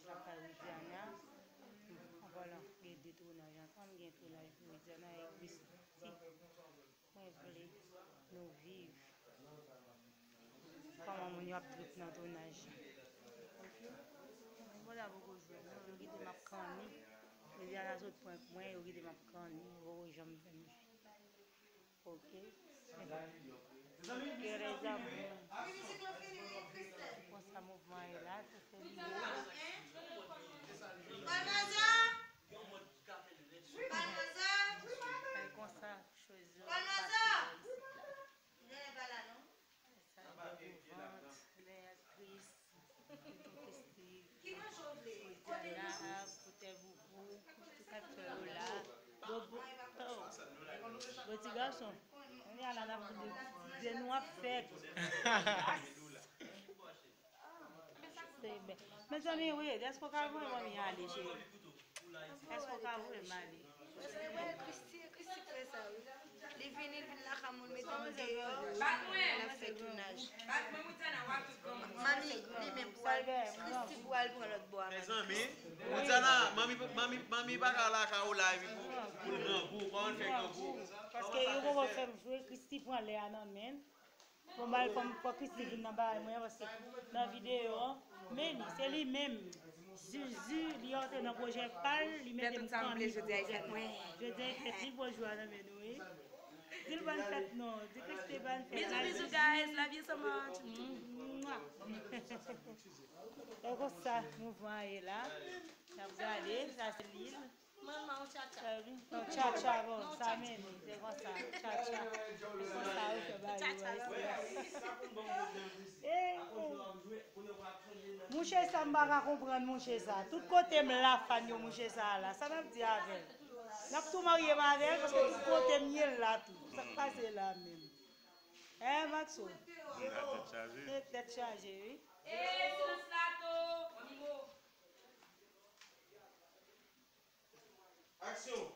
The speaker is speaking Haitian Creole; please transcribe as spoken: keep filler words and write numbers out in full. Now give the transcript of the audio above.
Lakay Widiana, an palan de, de tounaj ankò, m gen tounaj pou Widiana e Christy. Mwen vle nou viv kòman moun yo ap trip nan tounaj. Mwen la poko jwenn, non, yo kite m ap kanni. Widiana sot prank mwen, yo kite m ap kanni, yo poko janm fè m jwenn. Ok. Ok, les amours. Konsa mouvman e la, se sèlman. Balmazan! Balmazan! E konsa, choz yo pase la isit la. Sa e de gouvant, lè Kris, Tonton Christy, Widiana, Poutè Boubou, tout aktè yo la. Bon, bon, oh, bon ti gason. Kounye a la, n ap de, de nou ap fèt. Se bèl. Mezanmi, wi, dèske w ka voye manmi ale, cheri? Èske w ka voye m ale? Paske, wè, Christy, Christy k fè sa, wi. Li vini, l vin lakay moun, mete nou deyò, l ap fè tounaj. Manmi, li menm, pral, Christy pral pran lòt bò a, manmi. Mezanmi, Widiana, manmi, manmi, manmi pa ka lakay ou la, epi pou, pou l grangou, kòman l fè grangou? Paske yo poko fè m jwe, Christy pran lè a nan men l. Bon, bay fò m, fò Christy vin nan bagay mwen, paske nan videyo an, men li, se li menm. Zuzu, li antre nan pwojè pa l, li mete m kanni pou Jodi a e fèt mwen. Jodi a e fèt li, bonjou a nan men nou, wi. Di l bòn fèt non, di Christy bòn fèt. Bizou, bizou, guys. Love you so much. Mwa. E konsa, mouvman an ye la. N ap gade, sa se lil. Manman, ou tchatcha. Yon tchatcha, bon, sa men li, se konsa, tchatcha. Se konsa yo fè bagay yo, wi. Eh, eh. Mouche sa, m pa ka konprann mouche sa. Tout kote m la, fan yo mouche sa la. Sa n ap di avè l? N ap tou marye m avè l, paske tout kote m ye l la tou. Sa k pase la menm? Eh, Maxo? Li la tèt chaje. Eh, tèt chaje, wi. Eh, silans la tou, Mimo. Aksyon!